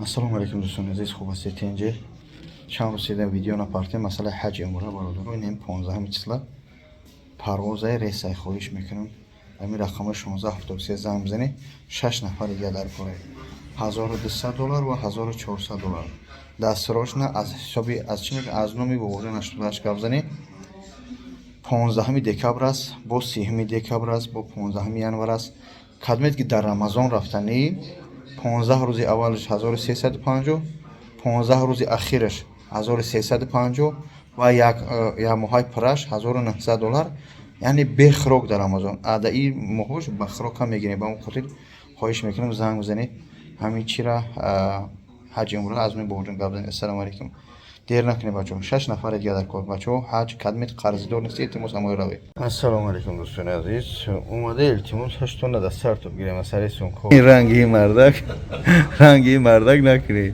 Ассалому алайкум, дӯстони азиз, хуб ҳастед, тинҷе? Чанд рӯз седа видео напартем, масъалаи ҳаҷи умра, бародаро, инем 15 числа парвозаи рейсай. Хоҳиш мекунам, ҳамин рақами 1673 занг бизанед. Шаш нафар дига дар кора, 1200 доллар ва 1400 доллар. Дастрочно аз ҳисоби, аз чӣ мегӯ, аз номи бобоҷон 88 гап занед. 15 декабр аст, бо 30 декабр аст, бо 15 январ аст. Кадмед ки дар Рамазон рафтанӣ, 15 рӯзи аввалаш 1350, 15 рӯзи ахираш 1350 ва як моҳаи пурраш 1900 доллар, яъне бе хӯрок дар Рамазон. Адаи моҳош ба хӯрок ҳам мегирем. Ба он хотир хоҳиш мекунам, занг бизанед, ҳамин чира, ҳаҷи умра, аз номи бобоҷон гап занед. Ассалому алайкум. Дер накунед, бачаҳо, шаш нафаре дига дар кор. Бачаҳо, ҳаҷ кадмед қарздор нести, илтимос, ҳамои равед. Ассалому алайкум, дӯстони азиз. Омада, илтимос, ҳаштона дар сартоб гирем, асари сумко. Ин ранги мардак, ранги мардак накунед,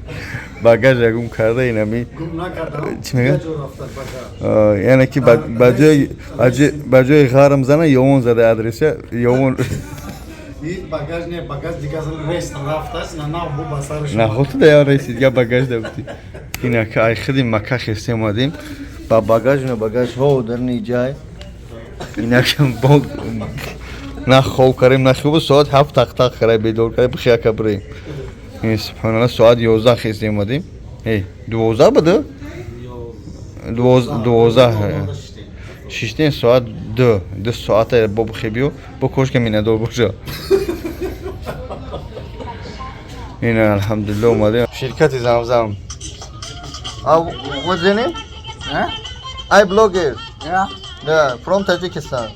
багажа гум карда, инами. Гум накардам. Чӣ мегӯяд? Ҷо рафта багаж. Яъне ки ба ҷои ғарм зана, ёвон зада, адреса ёвон. И багаж не, багаж дига рейс рафтааст, на нав бу ба сараш. Нахоту да я рейси дига багаж да бути. Инака ай хиди Мака хесте омадем ба багаж, на багажҳо дар ҷай. Инака бо на хоб кардем, на хоб, соат 7 тақ-тақ карай, бедор карай, бихияка бирем. Ин субҳаналло, соат 11 хесте омадем, э 12 буда, 12 шиштем, соат 2, 2 соата бо бихе биё, бо кошка миннатдор боша. Ина, алҳамдулилло, омадем ширкати Замзам. What's your name? Huh? I blogger. Yeah. Yeah, from Tajikistan.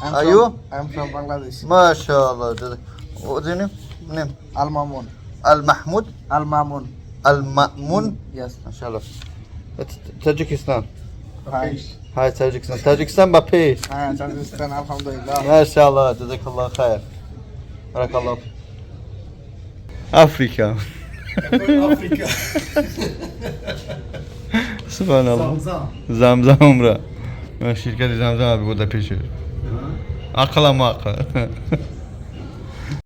I'm Are from, you? I'm from Bangladesh. MashaAllah. What's your name? Name? Al Mamun. Al Mahmud? Al Mamun. Al Ma'mun? Yes. MashaAllah. That's Tajikistan. Hi. Hi, Tajikistan. Tajikistan ба пеш. Hi, Tajikistan. Alhamdulillah. MashaAllah. Jazakallah khair. Barakallah. Afrika. Африка. Subhanallah. Замзам. Замзам умра. Ширкати Замзам абигода пеш. Ақлам ақл.